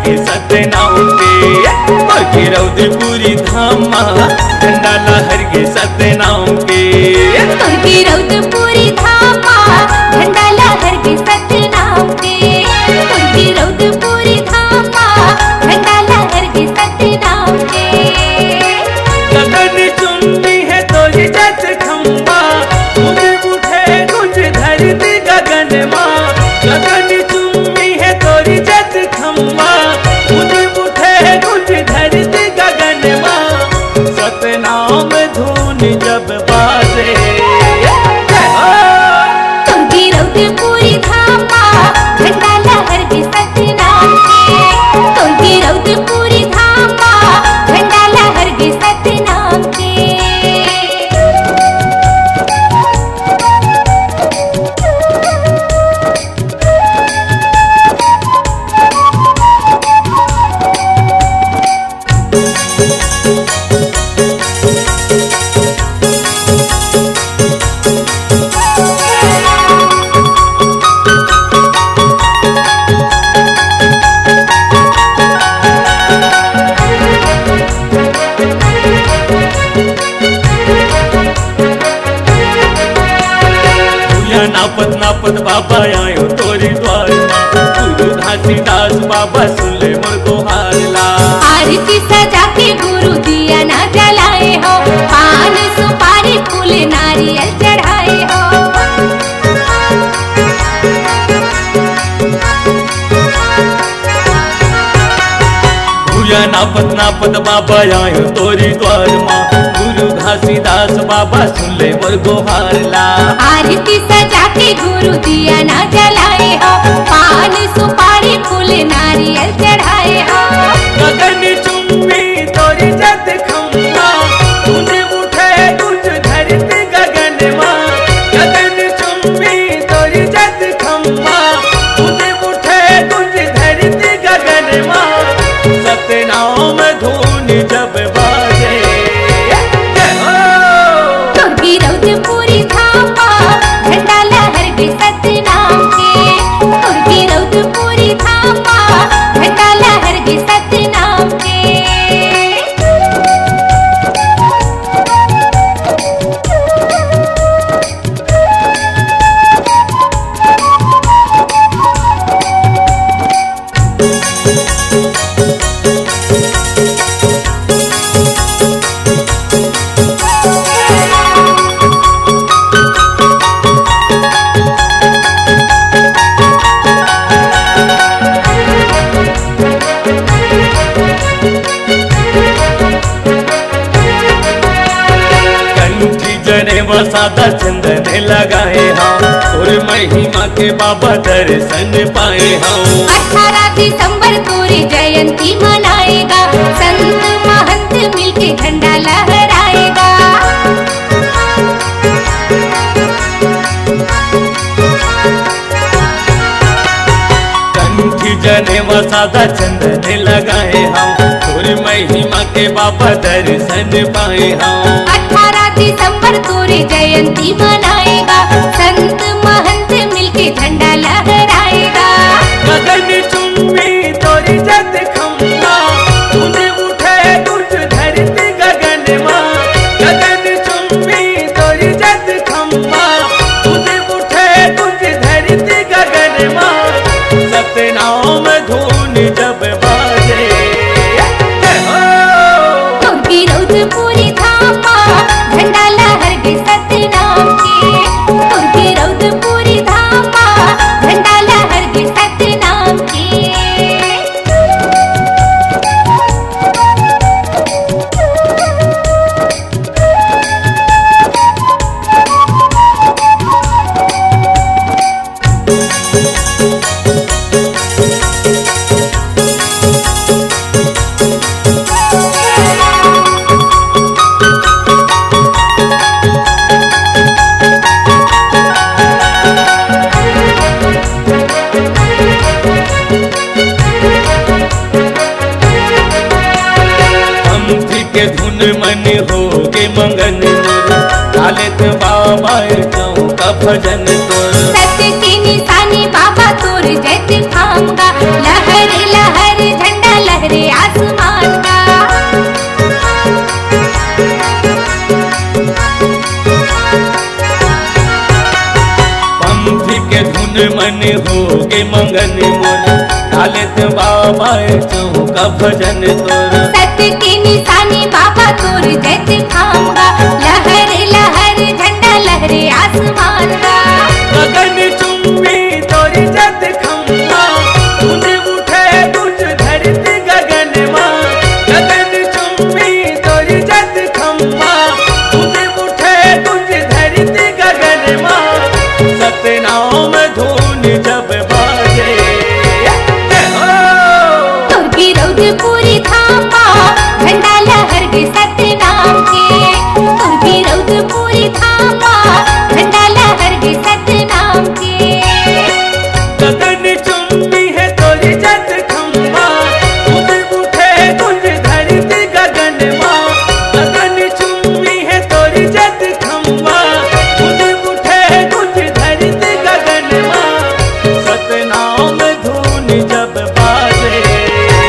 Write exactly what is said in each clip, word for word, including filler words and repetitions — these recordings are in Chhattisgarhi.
के सतनाम के, तोर गिरौदपुरी धाम मा झंडा लहर के सतनाम के। तोर गिरौदपुरी धाम मा झंडा लहर के सतनाम के। तोर गिरौदपुरी धाम मा झंडा लहर के सतनाम के। गगन चुम्बी हे तोर जस खंबा, गूंज उठे गूंज धरती गगन मा। गगन चुम्बी हे तोर जस खंबा, गूंज उठे गूंज धरती गगन मा। सतनाम धुन जब बाजे, जय हो। तोर गिरौदपुरी धाम मा झंडा लहर के सतनाम के। तोर गिरौदपुरी धाम मा झंडा लहर के सतनाम के। भुइयां नापत नापत बाबा आयो तोरी द्वार मा। गुरु घासीदास बाबा सुन ले मोर गोहार ला। आरती सजा के गुरु दिया ना जलाए हो, पान सुपारी फूल नारियल चढ़ाए हो। भुइयां नापत नापत बाबा आयो तोरी द्वार मा। गुरु घासीदास बाबा सुन ले मोर गोहार ला। आरती सजा के गुरु दिया ना जलाए हो, पान सुपारी फूल नारियल चढ़ाए हो। गगन चुम्बी तोरी जस खंबा, गूंज उठे गूंज धरती गगन मा। गगन चुम्बी तोरी जस खंबा, गूंज उठे गूंज धरती गगन मा। सतनाम धुन जब बाजे, जय हो। तोर गिरौदपुरी धाम मा झंडा लहर के सतनाम के। तोर गिरौदपुरी धाम मा झंडा लहर के सतनाम के। कंठी जनेवा सादा चंदन लगाए हंव, तोर महिमा के बाबा दर्शन पाए हंव। अठारह दिसंबर तोर जयंती मनाए गा, संत महंत मिलके झंडा लहराए गा। कंठी जनेवा सादा चंदन लगाए हंव, तोर महिमा के बाबा दर्शन पाए हंव। अठारह दिसंबर तोर जयंती मनाए गा, संत महंत मिलके झंडा लहराए गा। गगन चुम्बी तोर जस खंबा, गूंज उठे गूंज धरती गगन मा। गगन चुम्बी तोर जस खंबा, गूंज उठे गूंज धरती गगन मा। सतनाम धुन जब बाजे, जय हो। तोर गिरौदपुरी धाम मा झंडा लहर के सतनाम के। तोर गिरौदपुरी धाम मा झंडा लहर के सतनाम के। कंठी के धुन मन होगे मगन मोर, गा लेत बाबा चौका भजन तोर। सत्य के निशानी बाबा तोर जैत खाम गा, लहर लहर झंडा मन होगे मंगन मोर, डालेत बाबा चौका भजन तोर। सत्य के निशानी बाबा तोर जैत खाम गा, लहर लहर झंडा लहरे आसमान गा। गगन चुंबी तोर जैत खम्मा, गूंज उठे गूंज धरती गगन मा। गगन चुंबी तोर जैत खम्मा, गूंज उठे गूंज धरती गगन मा। सतनाम धुन जब बाजे। जय हो। तुर्की रौदपुरी धाम मा, झंडा लहर गे सतनाम के। तुर्की रौदपुरी धाम मा, झंडा लहर गे सतनाम के। गगन चुंबी हे तोर जैत खम्मा, गूंज उठे गूंज धरती गगन मा। गगन चुंबी हे तोर जैत खम्मा, गूंज उठे गूंज धरती गगन मा। सतनाम धुन जब बाजे।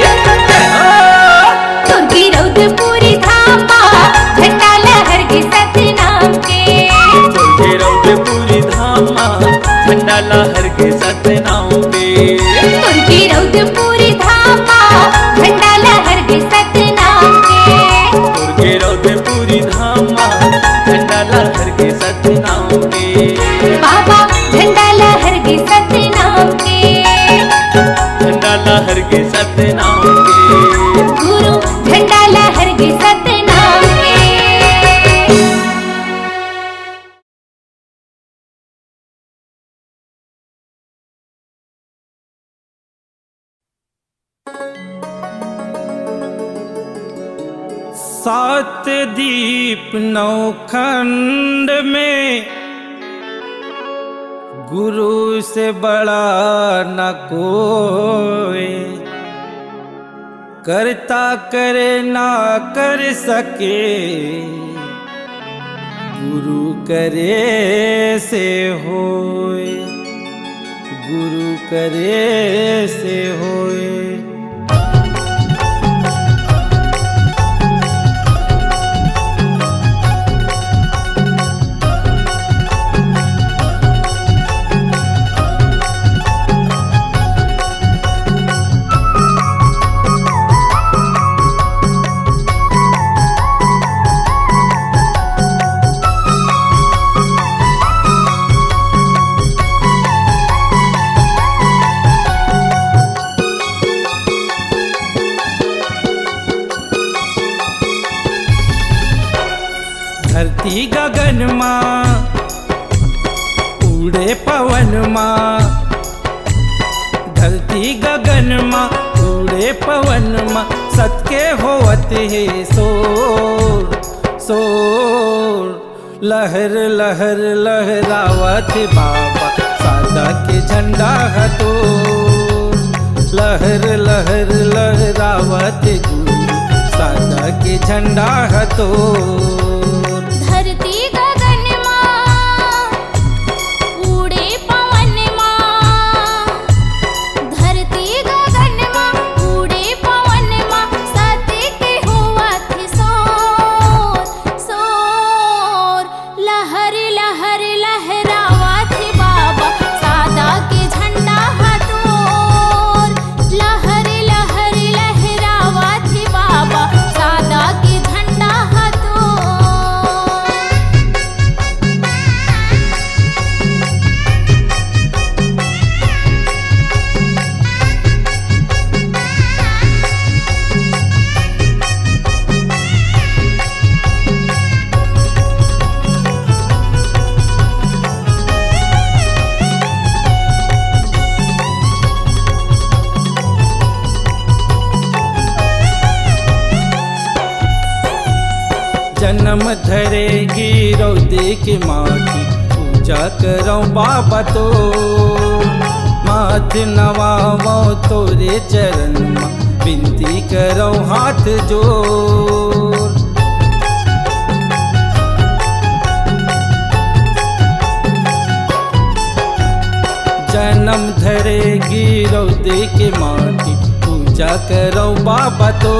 जय हो। तुर्की रौदपुरी धाम मा, झंडा लहर गे सतनाम के। तुर्की रौदपुरी धाम मा, झंडा लहर गे सतनाम के। तुर्की रौदपुरी धाम मा, झंडा लहर गे सतनाम के। तुर्की रौदपुरी धाम मा, झंडा लहर गे सतनाम के। बाबा झंडा लहर गे सतनाम के। झंडा लहर गे सतनाम के। गुरु झंडा लहर गे सतनाम के। सात दीप नौ खंड में गुरु से बड़ा न कोई, करता करे ना कर सके, गुरु करे से होए, गुरु करे से होए। धरती गगन मा उड़े पवन मा, धरती गगन मा उड़े पवन मा, सत के होवत हे शोर, शोर। लहर लहर लहरावत बाबा सादा के झंडा ह तो, लहर लहर लहरावत गुरु सादा के झंडा ह तो। धरती गगन मा उड़े पवन मा, धरती गगन मा उड़े पवन मा, सत के होवत हे शोर, शोर। लहर लहर लहरावत हे बाबा सादा के झंडा ह तोर। लहर लहर लहरावत हे बाबा सादा के झंडा ह तोर। जनम धरे गिरौदे के माटी, पूजा करौं बाबा तो। माथ नवावौं तोरे चरण मा, बिनती करौं हाथ जोर। जनम धरे गिरौदे के माटी, पूजा करौं बाबा तो।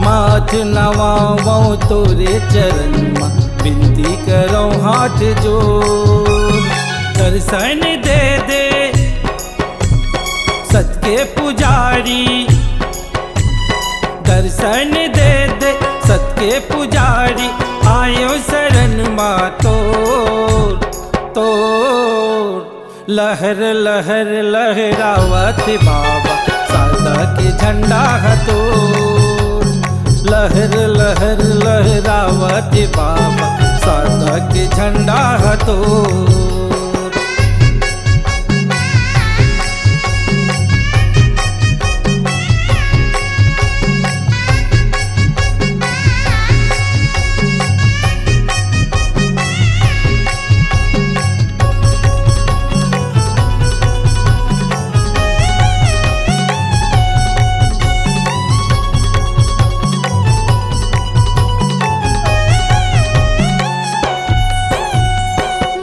माथ नवावौं तोरे चरण मा, बिनती करौं हाथ जोर। दर्शन दे दे सत के पुजारी, दर्शन दे दे सत के पुजारी, आयो शरण मा तोर, तोर। लहर लहर लहरावत बाबा सादा के झंडा ह तोर, लहर लहर लहरावत बाबा सादा के झंडा ह तोर।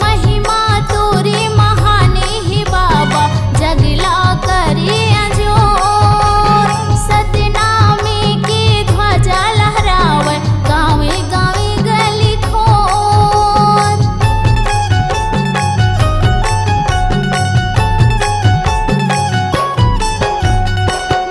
महिमा तोरी महाने हे बाबा, जगला करी अंजोर। सतनामी की ध्वजा लहरावे गावे गावे गली खोर।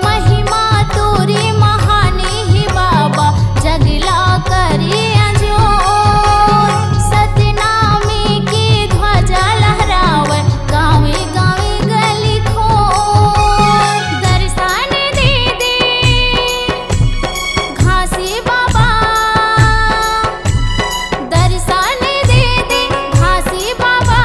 महिमा तोरी महाने हे बाबा, जगला करी अंजोर। सतनामी की ध्वजा लहरावे गावे गावे गली खोर। दर्शन दे दे घासी बाबा, दर्शन दे दे घासी बाबा,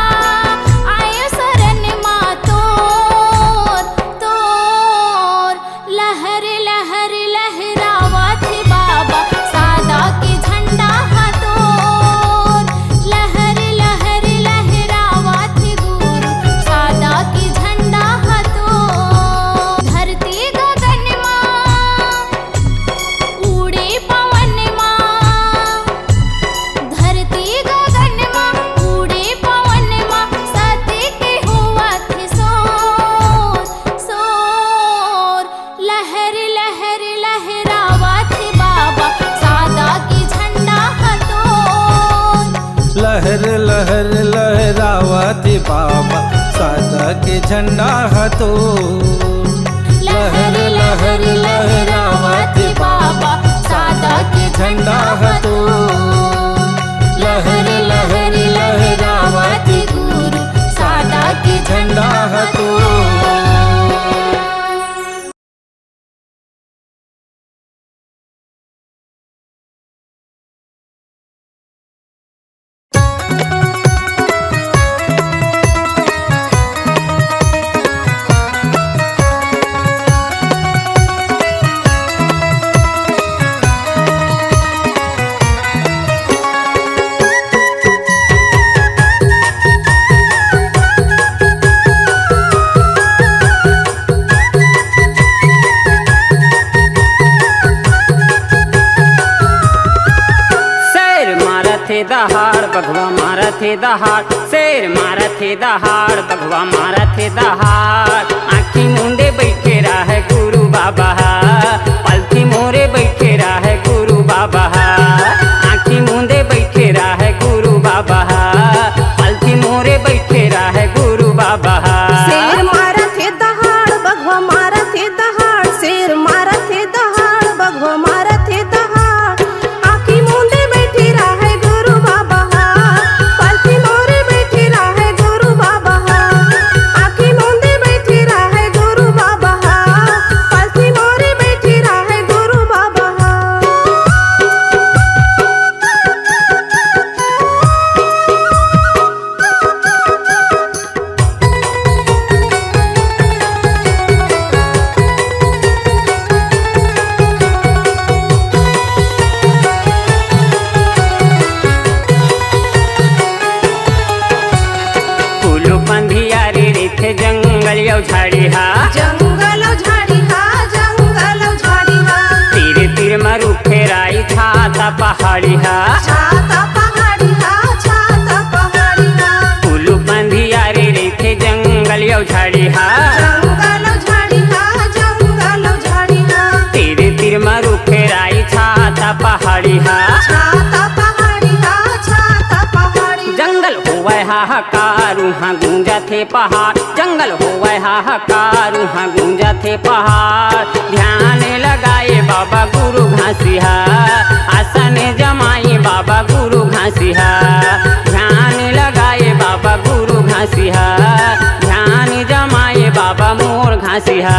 आयो शरण मा तोर, तोर। लहर लहर लहरावत बाबा, सादा के झंडा ह तोर। लहर लहर लहरावत गुरु, सादा के झंडा ह तोर। धरती गगन मा उड़े पवन मा, धरती गगन मा उड़े पवन मा, सत के होवत हे सोर, सोर। लहर लहर लहरावत बाबा, सादा के झंडा ह तोर। लहर लहर लहरावत बाबा, सादा के झंडा ह तोर। लहर लहर लहरावत बाबा, सादा के झंडा ह तोर। लहर लहर लहरावत गुरु, सादा के झंडा ह तोर। शेर मारत हे दहाड़, बघवा मारत हे दहाड़, शेर मारत हे दहाड़, बघवा मारत हे दहाड़। आँखी मूंदे बइठे रहय गुरु बाबा ह, पालथी मोरे बइठे रहय गुरु बाबा ह। आँखी मूंदे बइठे रहय गुरु बाबा ह, पालथी मोरे बइठे रहय गुरु बाबा ह। शेर मारत हे दहाड़, बघवा मारत हे दहाड़, शेर मारत हे दहाड़, बघवा मारत हे दहाड़। आँखी मूंदे बइठे रहय गुरु बाबा ह, पालथी मोरे बइठे रहय गुरु बाबा ह। आँखी मूंदे बइठे रहय गुरु बाबा ह, पालथी मोरे बइठे रहय गुरु बाबा ह। कुलू पंधियारी रहिथे जंगल अउ झाड़ी हा। जंगल अउ झाड़ी हा, जंगल अउ झाड़ी हा। तीर तीर म रूख राई छाता पहाड़ी हा। छाता पहाड़ी हा, छाता पहाड़ी हा। कुलू पंधियारी रहिथे जंगल अउ झाड़ी हा। जंगल अउ झाड़ी हा, जंगल अउ झाड़ी हा। तीर तीर म रूख राई छाता पहाड़ी हा। छाता पहाड़ी हा, छाता पहाड़ी। जंगल होवय हाहाकार उहाँ गूंजथे पहाड़, जंगल होवय हाहाकार उहाँ गूंजथे पहाड़। ध्यान लगाए बाबा गुरु घासीहा, आसन जमाए बाबा गुरु घासीहा। ध्यान लगाए बाबा गुरु घासीहा, ध्यान जमाए बाबा मोर घासीहा।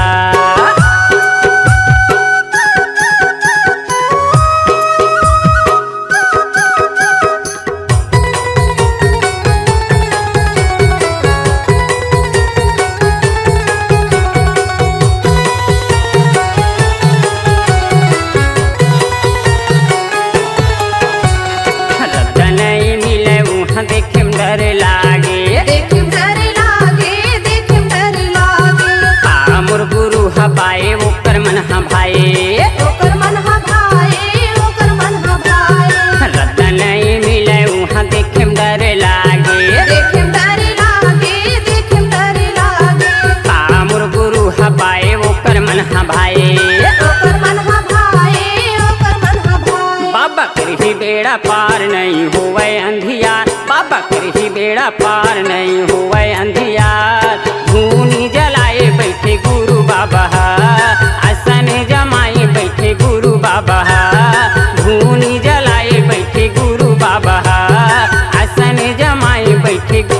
रद्दा नइ मिलय उहाँ देखे म डर लागे। देखे म डर लागे, देखे म डर लागे। आ मोर गुरु ह पाए ओकर मन ह भाए। ओकर मन ह भाए, ओकर मन ह भाए। रद्दा नइ मिलय उहाँ देखे म डर लागे। देखे म डर लागे, देखे म डर लागे। आ मोर गुरु ह पाए ओकर मन ह भाए। ओकर मन ह भाए, ओकर मन ह भाए। बाबा करही बेड़ा पार नइ होवय अंधियार, बाबा करही बेड़ा पार नइ होवय अंधियार। धूनी जलाए बइठे गुरु बाबा ह, आसन जमाए बइठे गुरु बाबा ह। धूनी जलाए बइठे गुरु बाबा ह, आसन जमाए बइठे गु-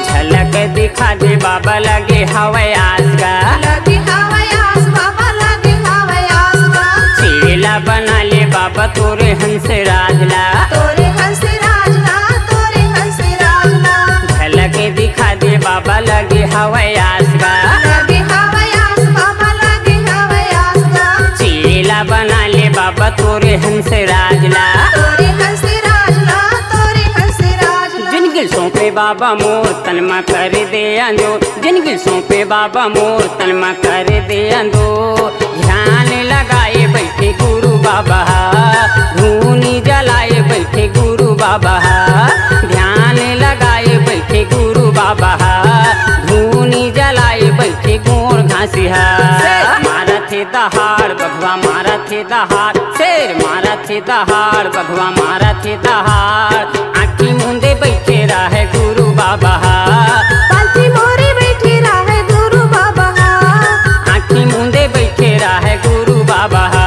झलक दिखा दे बाबा, लगे हवय आस गा। लगे हवय आस बाबा, लगे हवय आस गा। चेला बना ले बाबा तोरे हंस राज ला। तोरे हंस राज ला, तोरे हंस राज ला। झलक दिखा दे बाबा, लगे हवय आस गा। लगे हवय आस बाबा, लगे हवय आस गा। चेला बना ले बाबा तोरे हंस राज ला। तोरे हंस राज ला, तोरे हंस राज ला। जिनगी ल सौंपे बाबा मोर तन म कर दे अंजोर। जिनगी ल सौंपे बाबा मोर तन म कर दे अंजोर। ध्यान लगाए बइठे गुरु बाबा ह, धूनी जलाए बइठे गुरु बाबा ह। ध्यान लगाए बइठे गुरु बाबा ह, धूनी जलाए बइठे गोर घासीहा। मारथे दहाड़ बघवा, मारथे दहाड़, शेर मारथे दहाड़, बघवा मारथे दहाड़। आँखी मूंदे बइठे राहय गुरु बाबा ह। पालथी मोरे बइठे राहय गुरु बाबा ह। आँखी मूंदे बइठे राहय गुरु बाबा ह।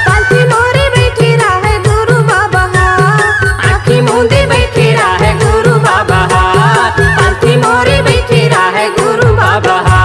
पालथी मोरे बइठे राहय गुरु बाबा ह। आँखी मूंदे बइठे राहय गुरु बाबा ह। पालथी मोरे बइठे राहय गुरु बाबा ह।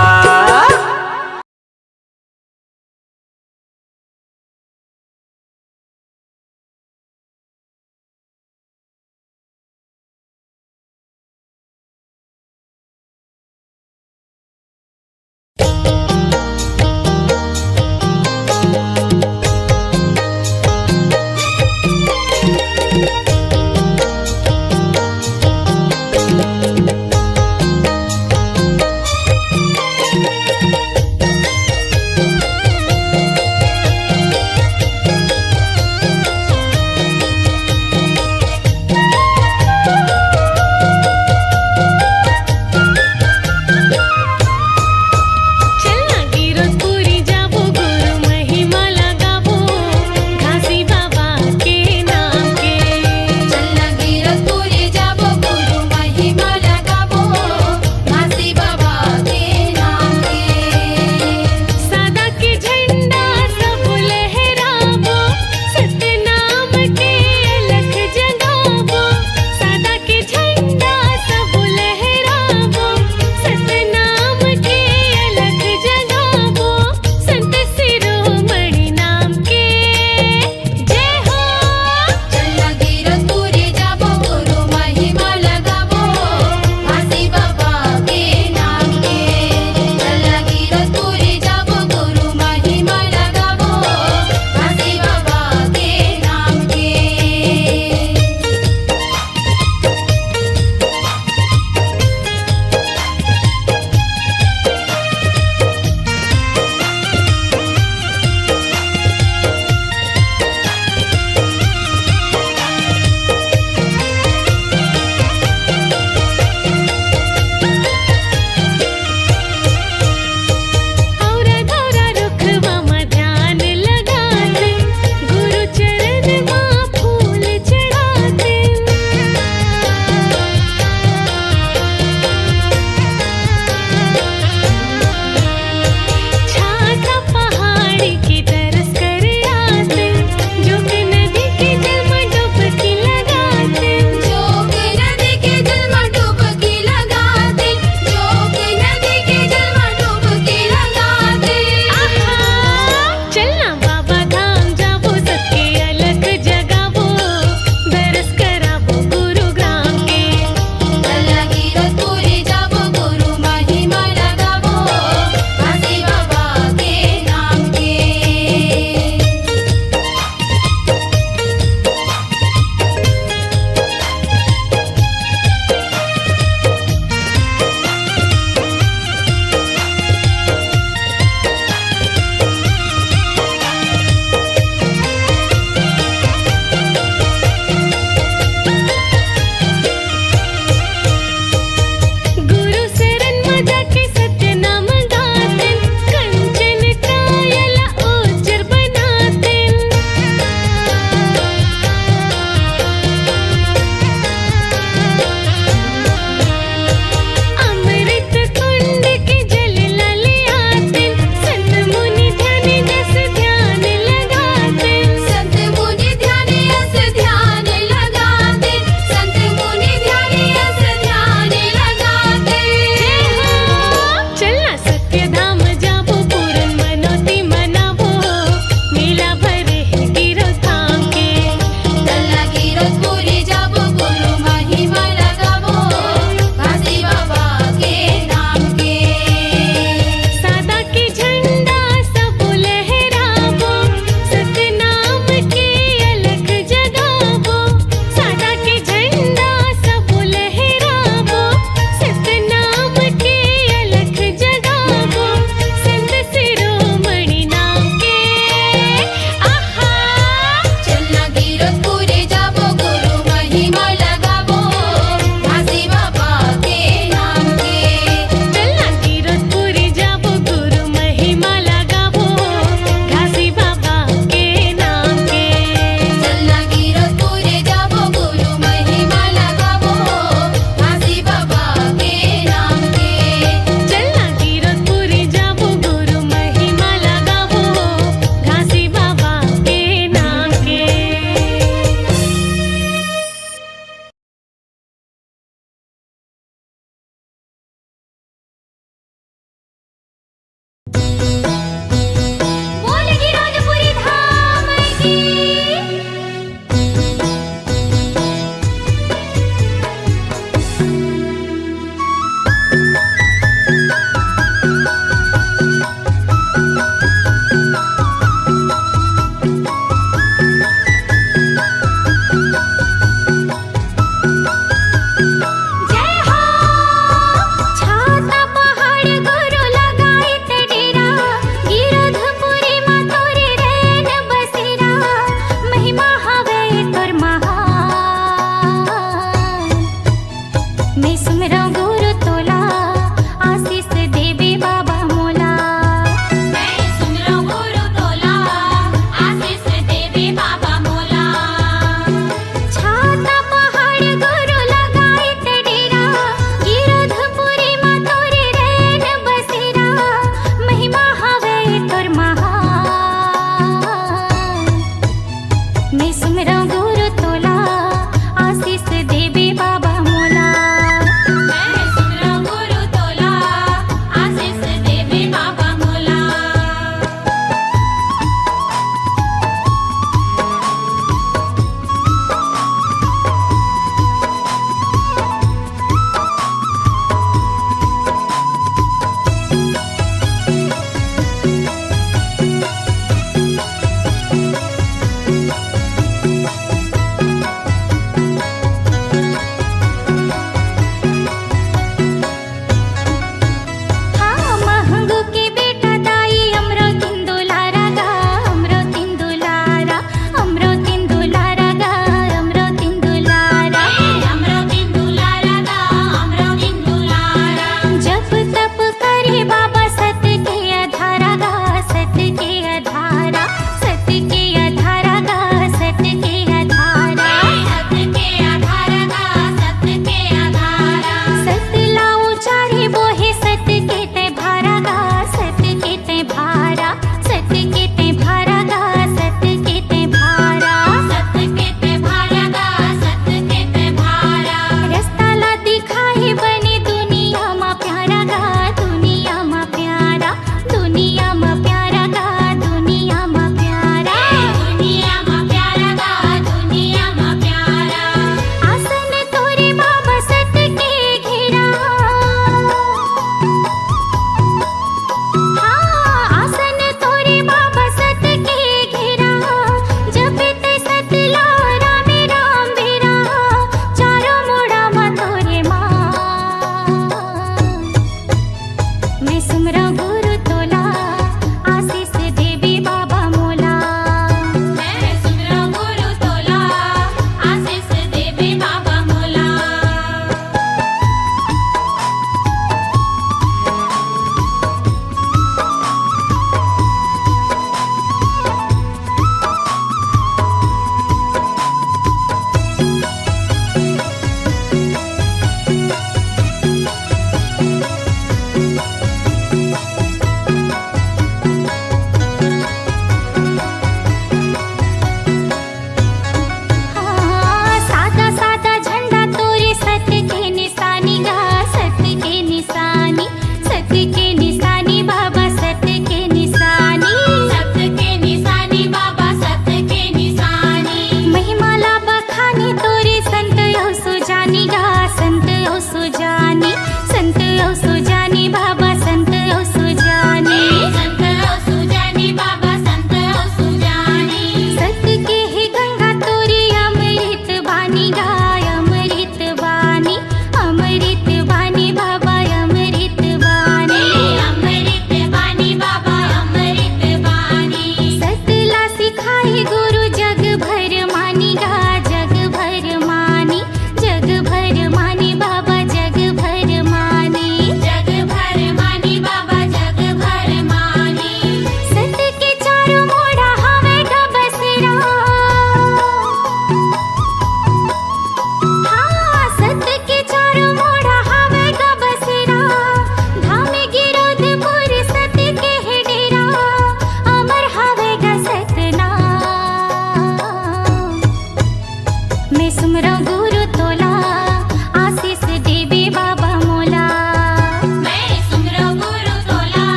जानी बाबा